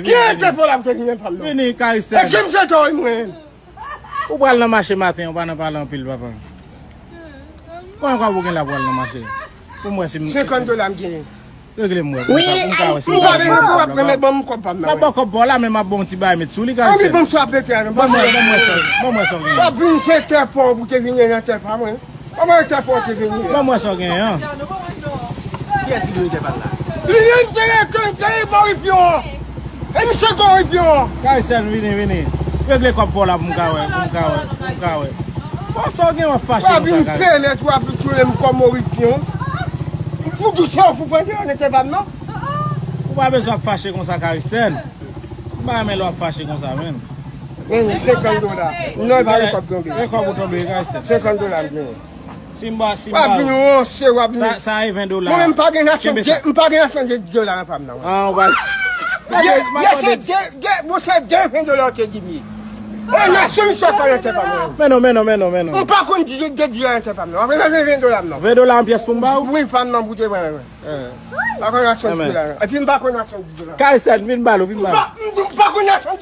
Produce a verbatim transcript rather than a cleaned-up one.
Ki entè pou l ap te vini pa m non? Vini, Karistèn. Èske m se tò mwen? Ou pral nan mache maten, ou pa nan pale anpil, papa. Konbyen kòb ou gen la pou al nan mache? Pou m wè si m... Senkant dola m genyen. Regle m wè. Wi, pou m ka wè si m ka wè. Ou pa gen kòb, w ap remèt ban m kòb pa m nan. M ap ba w kòb pa w la, men m ap ba w yon ti bagay met sou li, Karistèn. Anvi ban m swa pete a non. Ban m wè, ban m wè sa, ban m wè sa w genyen. W ap vin se tè pa w pou te vini nan tè pa mwen. Kòman yo te pòte vini? Ban m wè sa w genyen an. Kiyès ki dwe tè pa l la? Li menm te rete, te rete bò ripyon an. E misye gwo ripyon an. Kaysen, vini, vini. Regle kòb pa w la pou m ka wè, pou m ka wè, pou m ka wè. Bon, sa w gen w ap fache konsa, Kaysen? W ap vin pèmèt w ap tounen m kòm ripyon. M fout ou se w pou pran deyò nan tè pa m nan. Ou pa bezwen ap fache konsa, Kaysen. M pa renmen lè w ap fache konsa, menm. Men senkant dola. Non, e pa yon kòb tonbe. E kòb ou tonbe, Kaysen. Senkant dola m genyen. Si m ba, si m ba. W ap vin ranse, w ap vin. Sa, sa e ven dola. Mwen menm m pa gen nasyon de, m pa gen nasyon de dola nan pa m nan. Ah, ou pa. Ye, ye, se de, de, bon, se de ven dola w te di m ye. E nasyon misye pa nan tè pa mwen. Men non, men non, men non, men non. Ou pa konn de, de dola nan tè pa m nan. W ap vin ven dola m nan. Ven dola yon pyès pou m ba ou? Wi, pa m nan boute mwen, mwen. Pa konn nasyon de dola nan. Epi m pa konn nasyon de dola. Kaysen, vin ba l, vin ba l. M pa, m pa konn nasyon